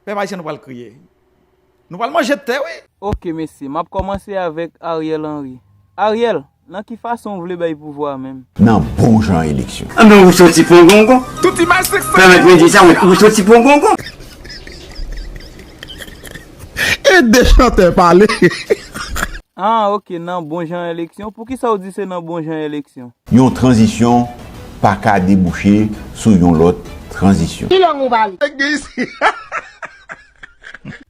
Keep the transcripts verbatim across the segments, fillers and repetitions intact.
Pèp ayisyen, nou pral kriye. Nou pral manje tè, wi. Ok, mesye, m ap kòmanse avèk Ariel Henry. Ariel, nan ki fason w vle bay pouvwa a menm? Nan bon jan eleksyon. Anben, ou soti pongongon. Tout imaj seksyèl. Pèmèt mwen di sa, ou soti pongongon. E de chantè pale. Ah, ok, nan bon jan eleksyon. Poukisa w di se nan bon jan eleksyon? Yon tranzisyon pa ka debouche sou yon lòt tranzisyon. Ki lang ou pale?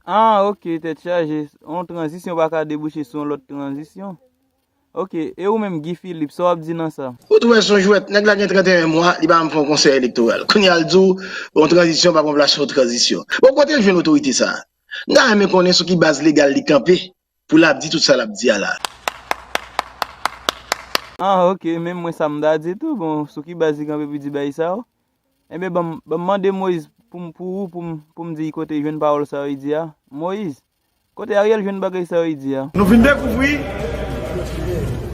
Ah, ok, tèt chaje. Yon tranzisyon pa ka debouche sou yon lòt tranzisyon. Ok, e ou menm Guy Philippe, sa w ap di nan sa? Ou t wè s on jwèt, nèg la gen trannteyen mwa, li pa menm fè yon konsèy elektoral. Kounye a l di w yon tranzisyon pa pran plas yon tranzisyon. Bon, kote l jwenn otorite sa a? M ta renmen konnen sou ki baz legal li kanpe pou l ap di tout sa l ap di a la. Ah, ok, menm mwen sa m ta di tou, bon, sou ki baz li kanpe pou di bagay sa yo? Enben, ban m, ban m mande Moyiz pou m, pou ou, pou m, pou m di kote li jwenn pawòl sa yo li di a. Moyiz, kote Ariel jwenn bagay sa yo li di a? Nou vin dekouvri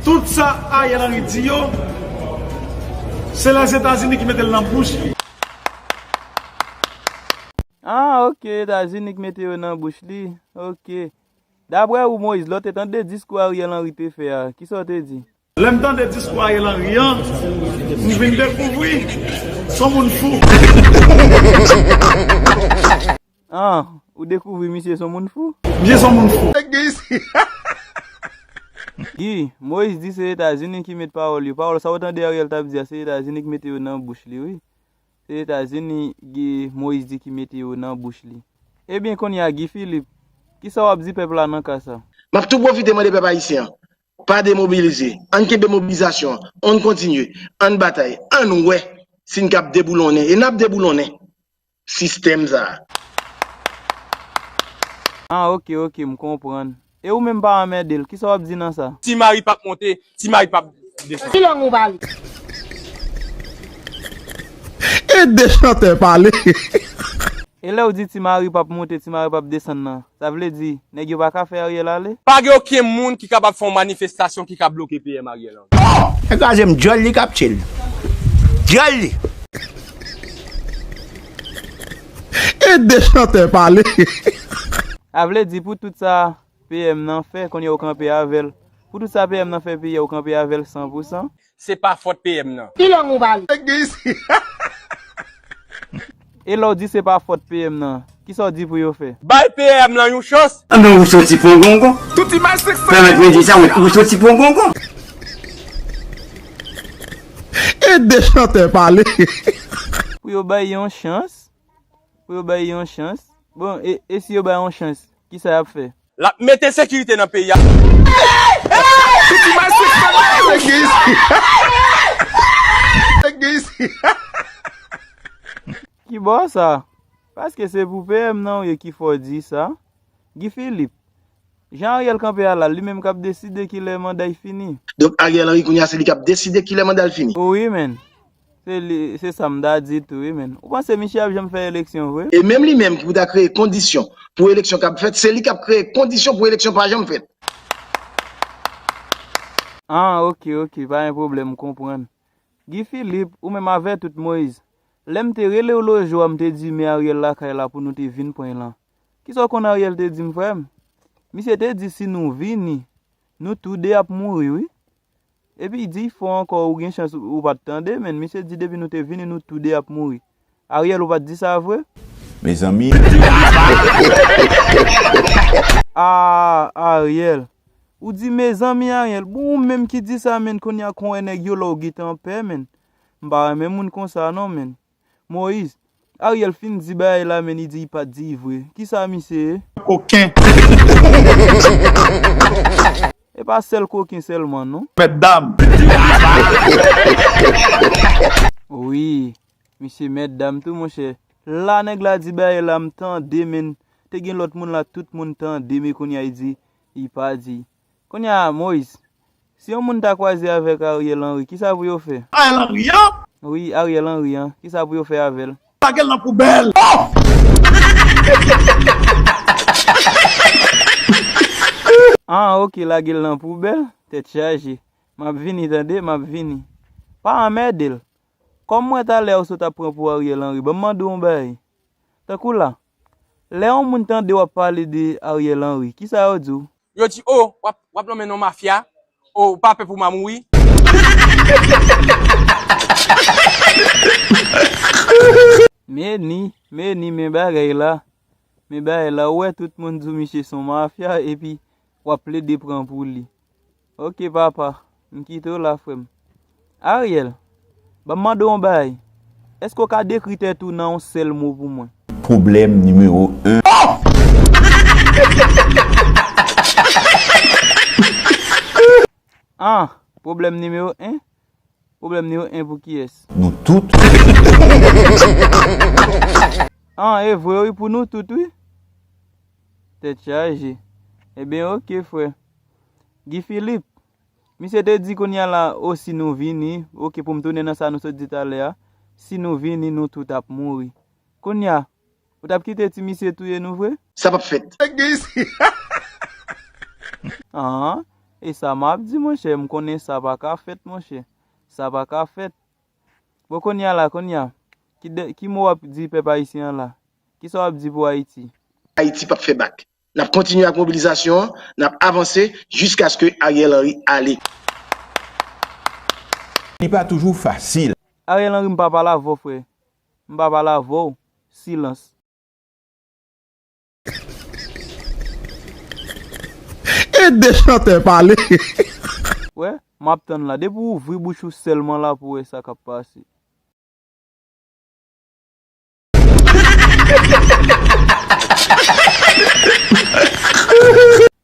tout sa Ariel Henry di yo, se Lèzetazini ki mete l nan bouch li. Ah, ok, Etazini ki mete yo nan bouch li. Ok. Daprè ou, Moyiz, lè w te tande diskou Ariel Henry te fè a, kisa w te di? Lè m tande diskou Ariel Henry an, m vin dekouvri s on moun fou. Ah, ou dekouvri misye s on moun fou? Misye s on moun fou. Guy, Moyiz di se Etazini ki met pawòl yo. Pawòl sa w tande Ariel t ap di a, se Etazini ki mete yo nan bouch li, wi. Se Etazini, Guy, Moyiz di ki mete yo nan bouch li. Ebyen, kounye a, Guy Philippe, kisa w ap di pèp la nan ka sa? M ap tou pwofite mande pèp ayisyen an, pa demobilize. Ann kenbe mobilizasyon an. Ann kontinye. Ann batay. Ann wè si n kab deboulonnen. E n ap deboulonnen sistèm sa a. Ah, ok, ok, m konprann. E ou menm pa anmède l, kisa w ap di nan sa? Ti Mari p ap monte, Ti Mari p ap desann. Ki lang ou pale? E de chantè pale. E lè w di Ti Mari p ap monte, Ti Mari p ap desann nan, sa vle di nèg yo pa ka fè Ariel ale? Pa gen okenn moun ki kapab fè yon manifestasyon ki ka bloke P M Ariel Henry. Nèg la se m dyòl li k ap tchil. Dyòl li. E de chantè pale. Sa vle di pou tout sa P M nan fè, kounye a w kanpe avè l. Pou tout sa P M nan fè peyi a, w kanpe avè l san pou san. Se pa fòt P M nan. Ki lang ou pale? E lè w di se pa fòt P M nan, kisa w di pou yo fè? Bay P M nan yon chans. Anben ou soti pongongon. Tout imaj seksyèl. Pèmèt mwen di sa, ou soti pongongon. E de chantè pale. Pou yo bay yon chans. Pou yo bay yon chans. Bon, e, e si yo bay yon chans, kisa y ap fè? L ap mete sekirite nan peyi a. Ki bò sa? Paske se pou P M nan w ye ki fè w di sa. Guy Philippe, jan Ariel kanpe a la, li menm k ap deside kilè manda y fini. Donk Ariel Henry kounye a se li k ap deside kilè manda l fini. Wi menn. Se li, se sa m ta di tou wi menn. Ou panse misye ap janm fè eleksyon vre? E menm li menm ki pou ta kreye kondisyon pou eleksyon k ap fèt, se li k ap kreye kondisyon pou eleksyon pa janm fèt. Ah, ok, ok, pa gen pwoblèm, m konprann. Guy Philippe, ou menm avè tout Moyiz. Lè m te rele w lòt jou a, m te di men Ariel lakay la pou nou te vin pran l lan. Kisa w konn Ariel te di m, frè m? Misye te di si nou vini, nou tou de ap mouri, wi. Epi di fò ankò ou gen chans ou pa t tande, men misye di depi nou te vini nou tou de ap mouri. Ariel ou pa t di sa vre? Mezanmi. Ah, Ariel. Ou di mezanmi Ariel. Bon ou menm ki di sa, men kounye a kon wè nèg yo la w gentan pè, men. M pa renmen moun konsa non, men. Moyiz, Ariel fin di bagay la men li di li pa t di vre. Kisa misye ye? Koken. E pa sèl koken sèlman non. Mèt dam. Wi, misye mèt dam tou monchè. La nèg la di bagay la m tande men te gen lòt moun la tout moun tande men kounye a li di li pa di. Kounye a Moyiz, si yon moun ta kwaze avèk Ariel Henry, kisa pou yo fè? Ariel Henry an? Wi, Ariel Henry an. Kisa pou yo fè avè l? Lage l nan poubèl! Ah, ok, lage l nan poubèl. Tèt chaje. M ap vini, tande, m ap vini. Pa anmède l. Kòm mwen talè ou sot ap pran pou Ariel Henry, ban m mande w yon bagay. Tankou la, Lè yon moun tande w ap pale de Ariel Henry, kisa yo di w? Yo di, "O, w ap, w ap nonmen non mafya. O, ou pa pè pou m a mouri." Men ni, men ni, men bagay la. Men bagay la, ou wè tout moun di w misye se yon mafya, epi w ap plede pran pou li. Ok, papa, m kite w la, frè m. Ariel, ban m mande w yon bagay. Èske w ka dekri tèt ou nan yon sèl mo pou mwen? Pwoblèm nimewo en. Ah, pwoblèm nimewo en? Pwoblèm nimewo en pou kiyès? Nou tout. Ah, e vre wi, pou nou tout wi. Tèt chaje. Ebyen, ok, frè. Guy Philippe, misye te di kounye a la, o, si nou vini, ok, pou m tounen nan sa nou sot di talè a, si nou vini, nou tout ap mouri. Kounye a, ou t ap kite ti misye touye nou vre? Sa p ap fèt. Nèg gen isi. Ah, e sa m ap di, monchè, m konnen sa pa ka fèt, monchè. Sa pa ka fèt. Bon, kounye a la, kounye a, ki de, ki mo w ap di pèp ayisyen an la? Kisa w ap di pou Ayiti? Ayiti p ap fè bak. N ap kontinye ak mobilizasyon an, n ap avanse jiskaske Ariel Henry ale. Li pa toujou fasil. Ariel Henry, m pa pale avè w, frè. M pa pale avè w. Silans. E de chantè pale. Wè, m ap tann la. Depi w ouvri bouch ou sèlman la pou w wè sa k ap pase.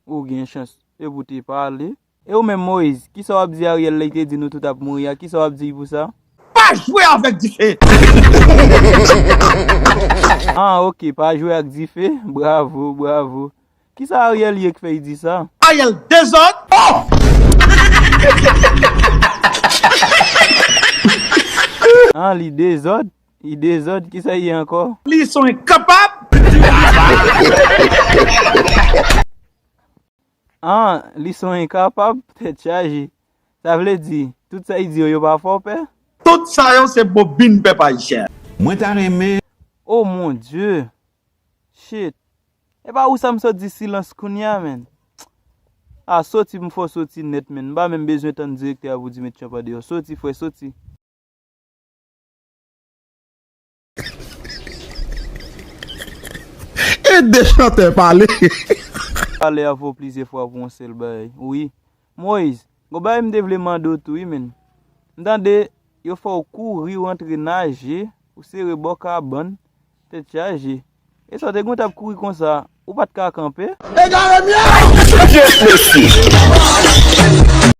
Ou gen chans. Epi w te pale. E ou menm, Moyiz, kisa w ap di Ariel lè l te di nou tout ap mouri a? Kisa w ap di l pou sa? Pa jwe avèk dife! Ah, ok, pa jwe ak dife. Bravo, bravo. Kisa Ariel ye k fè l di sa? Ariel dezòd! Oh! Ah, li dezòd? Li dezòd? Kisa l ye ankò? Li son enkapab! Ah, li son enkapab, tèt chaje. Sa vle di, tout sa l di yo, yo pa fè w pè? Tout sa yo se bobin pèp ayisyen. Mwen ta renmen. Oh mon Dieu! Shit! E pa ou sa m sot di silans kounye a, menn. Ah, soti, m fè w soti nèt, menn. M pa menm bezwen tann direktè a pou di met Trump andeyò. Soti, frè, soti. E de chantè pale. Pale avè w plizyè fwa pou yon sèl bagay. Wi. Moyiz, gon bagay m te vle mande w tou, wi, menn. M tande yo fè w kouri, w antre naje, ou sere bò kabann, tèt chaje. E sa w te gen w t ap kouri konsa, ou pa t ka kanpe? Egare myèl! Pyès mesye!